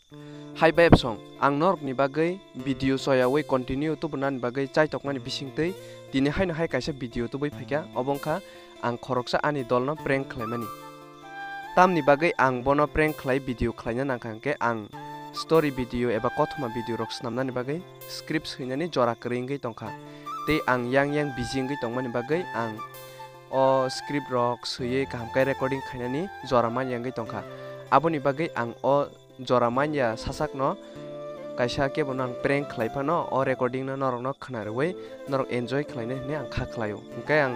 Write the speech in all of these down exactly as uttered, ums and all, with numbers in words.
Hai bai bwsong, ang norokni bagwi video choyawi continue tubunani bagwi chaitokmani bisingtwi tini haino hai kaisa video tubui phaikha, obo wngkha ang khoroksa ani dolno prank khlaimani. Tamni bagwi ang bono prank khlai video khlaina nangkha hwnkhe ang story video eba kothoma video rok swnamnani bagwi script swinani jora kwrwi wngwi tongkha. Tei ang yang yang busy wngwi tongmani bagwi ang o script rok swiwi kaham khe recording khainani jora manya wngwi tongkha. Aboni bagwi ang o jora manya sasakno kaisa kebono ang prank khlai phano o recording no norokno khna rwui norok enjoy khlainai hwnwi ang kha khlaio. Hwnkhe ang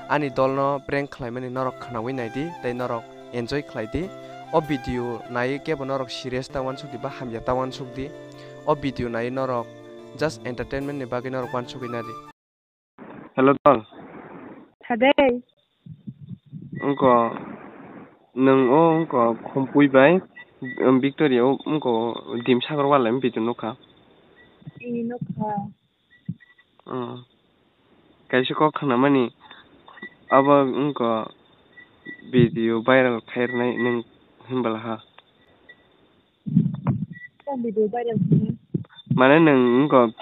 ani dolno prank khlaimani norok khnaui naidi tei norok enjoy khlaidi. O video naiwi kebo norok serious ta uansukdi ba hamya ta uansukdi. O video naiwi norok just entertainment ni bagwi norok uansugwi nadi. Hello, tol. Thadei. Wngkha, nwng o wngkha Khumpui bai, um, Victoria o wngkha Dimsagar wala bidin nukha. Ee, nukha. Oh. Kaisa kok khnamani abo wngkha video viral khairwnai nwng hinbala ha. Tang video viral khna. Mane nwng wngkha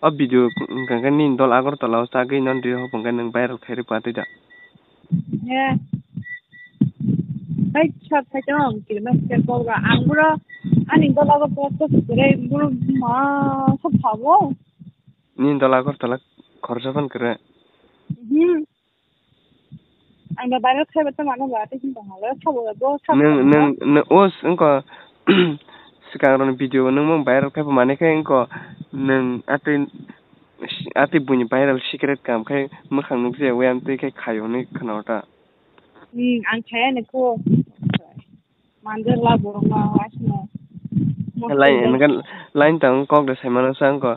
o video wngkha khe nini dol Agartala o chagwi non ri hopong khe nwng viral khairwi patwi da. He. Hai sab sai tong kirma sab bogra ang bro ani dol Agartala to kire bro ma sab phabo. Nini dol Agartala khorsa phan kire. Hmm. Ang ba viral khaiba tamo ano ba tei hinba halo sabo bo sabo. Nwng nwng nwng o wngkha swkang rokni video nwng mung viral khaiba mane khe wngkha nwng atwi atwi buini viral secret kam khai mwkhang nukjaya wi amtwi khe khai hwnwi khna ota. Hmm, ang khaya ni kho. Manjak la borok ma asno. Line, line tang kok de sai mano sa wngkha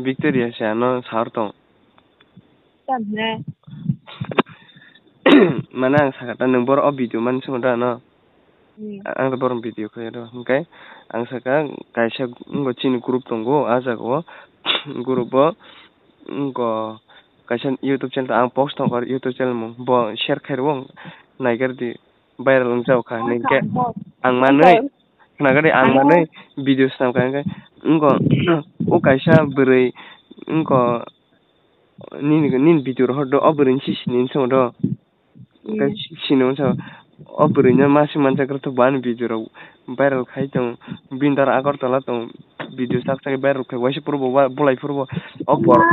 Victoria se ano sar tong. Tam ne. Mane ang sakha ta nwng boro o video man swngo da no. Hmm. Ang to borom video khe do. Hwnkhe ang sakha kaisa wngkha chini group tongo a jaga o. Group o wngkha kaisa YouTube channel ang post tongkha YouTube channel mung bo share khairwo naigar di. Viral wngjaokha, hwnkhe ang manwi, khwnagadi, ang manwi video swnamkha, hwnkhe wngkha o kaisa bwrwi, wngkha nini, nini video rohor do, o bwrwini si sini wngsa do, hwnkhe sini wngsa, o bwrwino ma se manjak rwthok bo ani video rok viral khai tong, bini dara Agartala tong, video sak sak viral khai, waisa phuru bo, bolai phuru bo, o bor-,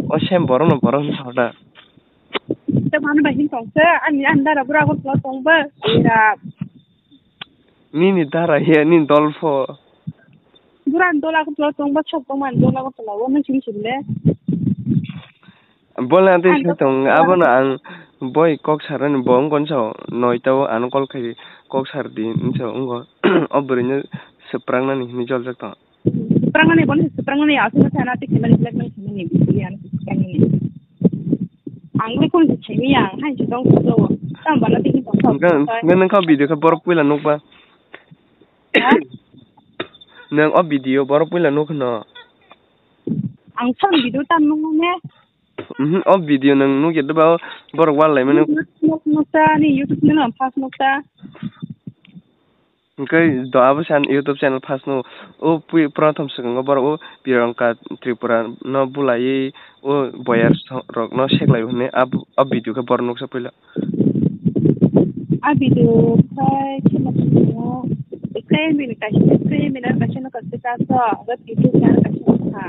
o same borokno borok wngsa da. Tei mani bai hin tong se, ani, ani dara bura Agartala tong ba. Era. Nini dara ya, nini dol pho. Bura ani dol Agartala tong ba, sab tong mani dol Agartala o, nang sini sini le. Bola tei se tong, abono ang boi kok sarani bo wngkon sao, noita o ano call khai kok sar di, wngsa wngkho, o bwrwino swprangnani hinwi joljak tong. Swprangnani, bono swprangnani, aswk khe ana tei khaimani, blackmail khaimani, bini ano swprangnani. Ang le kunu se khaimaya, ang hai se tong khe tong. Tamo bana tei khe tong khe. Hwnkhe, hwnkhe nwng kha video khe borok puila nukba. Ha? Nwng o video borok puila nuk hwno. Ang sal video tam nung ne. Mhm, o video nwng nukya diba o borok wal laimani. Nuk, nuk, nukta, ni YouTube channel ang first nukta. Hwnkhe do abo san YouTube channel first no o pui prothom swkango borok o Priyanka Tripura no bulaiwi o boyar rok no seklai hwnwi abo, o video khe borok nuksa puila. A video khai khema khema khai mini kaisa khai mini kaisa no kaisa kaisa ga video khai kaisa kha.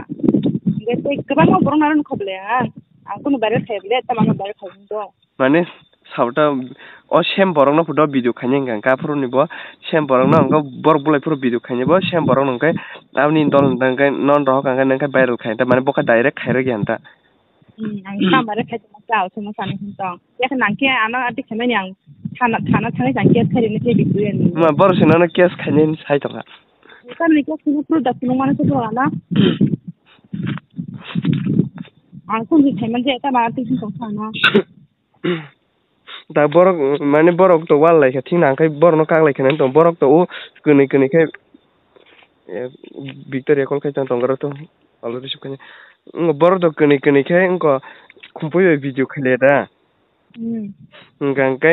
Ga tei kwbangma borok naro nukha bole ang. Ang kunu viral khai bole tamo ano viral khai dong. Mane sabta o same borok no photo video khaini hwnkha kha phuru ni bo same borok no hwnkha borok bulai phuru video khaini bo same borok no hwnkhe aboni dol hwnkha hwnkhe non rohor hwnkha hwnkhe viral khai ta mane bo kha direct khai rwgya hwnkha. Hmm, ang tamo viral khai tongma khe auto no sani hwn tong. Yakhe nang khe ano ati khaimani ang thana, thana thangwi chang case khairoknai khe bikui ani. Ma borok se nono case khainai hinwi sai tongkha. Tamni case khaiwi phuru da phunukmano se borok ano. Ang kung se khaiman je tamo ati khe tong thana. Da borok mane borok to wal lai kha thik nang khai borok no kak lai kha nang tong borok to o kwnwi kwnwi khe. Eh, Victoria call khai tong tong to already sub khai. Borok to kwnwi kwnwi khe wngkha khumpui bai video khaile da. Hmm. Hwnkha hwnkhe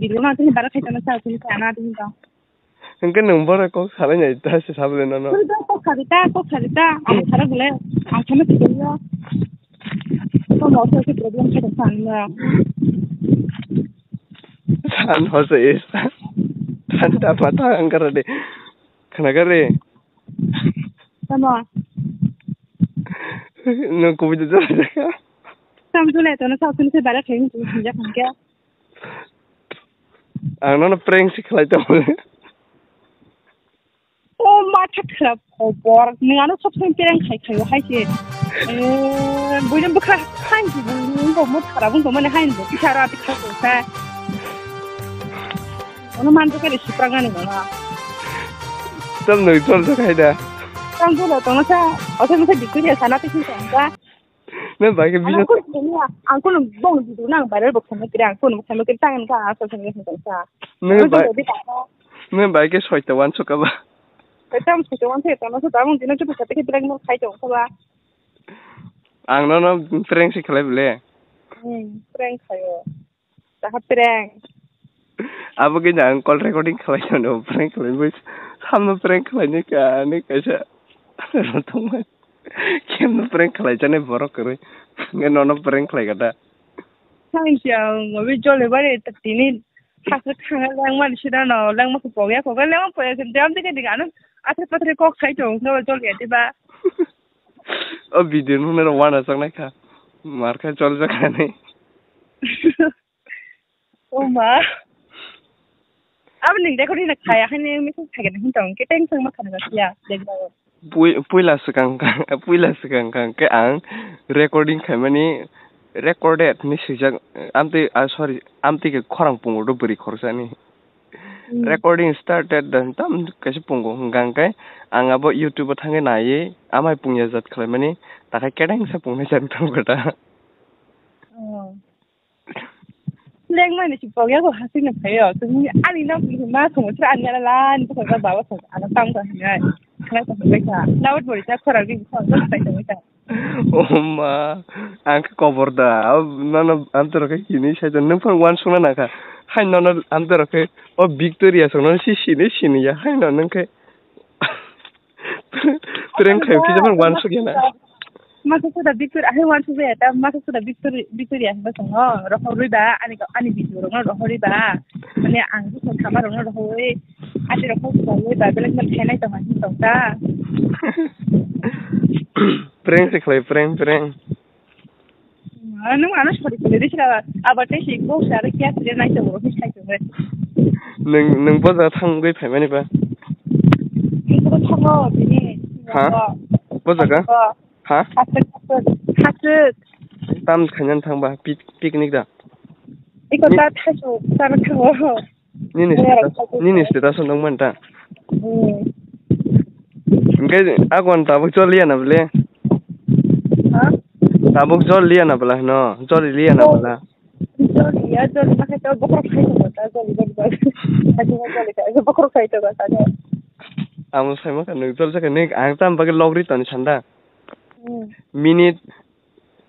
video na tini bara khaitana sa tini sa na tini ka. Hwnkhe nwng bohrok kok salai nai ta se sabole nono. Tini ta kok sari ta, kok sari ta, ang sara bole, ang sama sari yo. Ko mo so se problem khaitana sa ni na. San ho se is. Thanta mata angkara de. Khana gare. Tamo. Nwng kubui de jora jaka. Tam jule to na sa tini se bara khaitana sa tini ka. Ang nono prank se khlai tongo. O ma tha khra khobor. Nwng ano sob sob prank khai khaio hai se. Eh, buino bwkha hai se buino bo mo thara buino mane hai bo kisa ra ti kha ko sa. Ono man to kare sipra gani mama. Tam nwng chol sa khai da. Tam jule to na sa. O sa mo sa dikku ya sana ti kisa ka. Nang bai khe business. Ang kono bong di nang viral bo khamai kre, ang kono khamai kre, tang ka asa khamai kre tang sa. Nang bai, nang bai khe soita wan suka ba. Tam soita wan se tang sa, tang dino chupa kate khe black mail khai tong sa ba. Ang nono prank se khlai bole. Hmm, prank khaio. Taha prank. Abo khe ang call recording khlai mano, prank khlai bai. Samno prank khlai ni ka, ni kaisa. Tongmai. Kemno prank khlai jani borok kwrwi. Nge nono prank khlai kata. Thank you. Obi jole bare tini. Thakre thangna langmani sida no, langma khe pogya, pogya, langma pogya khe jam dike dike ano atre patre kok khai tong, no jole ya diba. O video no mero wana chang nai kha. Mar kha chol jak kha ni. O ma. Abo ning recording na khaya hani message khaya na hinta ke teng sang ma khana ya. Dek ba. Pui-, puila swkang, puila swkang kang khe ang recording khaimani recorded hinwi swijak, amtwi, ah, sorry, amtwi khe khorang pungo do bwrwi khoroksa ni. Hmm. Recording started dan tam kaisa pungo hwnkha hwnkhe ang abo YouTube o thangwi naiwi amai pungya jat khlaimani takhai kedengsa pungnai jat tongkha da. Oh. Lengmani si pogya ko hasik na phayo. Tumi ani na ma thongo tra ani ala lan ko ba baba thongo. Ana tam ka hinai. Khlai ko hinai ka. Laut bori ta khora bi ko ko sai to ka. O ma, ang khe kobor da. Nono amtoro khe hini sai to nung phang wan sungna na kha. Hai nono amtoro khe o Victoria song no si sini sini ya. Hai no nung khe. Prank khai kisa phano wansuk ya na. Masa suda Victor, ahai wansuk ya ta, masa suda Victor, Victoria hwnba tongo, rohorwi ba, ani, ani video rokno rohorwi ba, mane ang bwswk sama rokno rohorwi, ati rokno rohorwi ba, belai kheno khainai tongma hwn tong ta. Prank se khlai, prank, prank. Ah, nung ano sori sori rikha, abo tei si bo sari kya sari nai to bo sai to. Nung, nung bo ja thang gwi phai mani ba. Nung bo thango bini. Ha? Bo jaga? Ha? Hasuk, hasuk, hasuk. Tam khanyan thang ba, pic-, picnic da. Iko ta thasu, ta thango. Nini status, nini status o nung man ta. Hmm. Hingke agon tabuk jol liya na bole? Ha? Tabuk jol liya na bole no? Jol liya na bole? Jol liya, jol ma khe to bokhorok khai to ta, jol, jol, jol. Khai to jol, khai to bokhorok khai to ta. Amo sai ma kha nung jol sa khe nung ang tam bagwi logri toni sanda. Hmm. Minute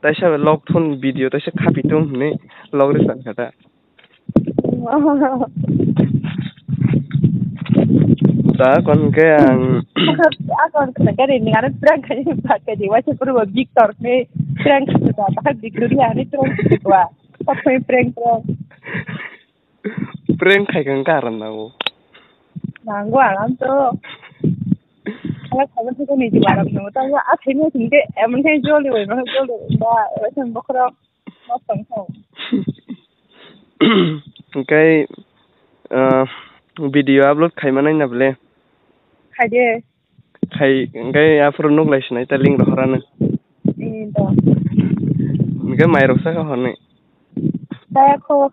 taisa log thun video taisa khapi tung hinwi logri toni kha ta. Da kon ke ang. Akon khna gari ni ano prank khai ba ke di waise puro Victor ni prank khai ba ta Victoria ni prank khai ba. Kok prank prank. Prank khai kan karan na o. Nangwa ang to. Ala khabar thikani di baram no. Ta ya athai no thinte emon khai joli wai no joli ba wai thang bokhro. Mosong thong. Hwnkhe, ah, video upload khai manai na bole? Khai de. Khai, hwnkhe aphuru nuk lai sinai ta link rohorano. Eh, do. Hwnkhe mai rok saka horni. Saya kho.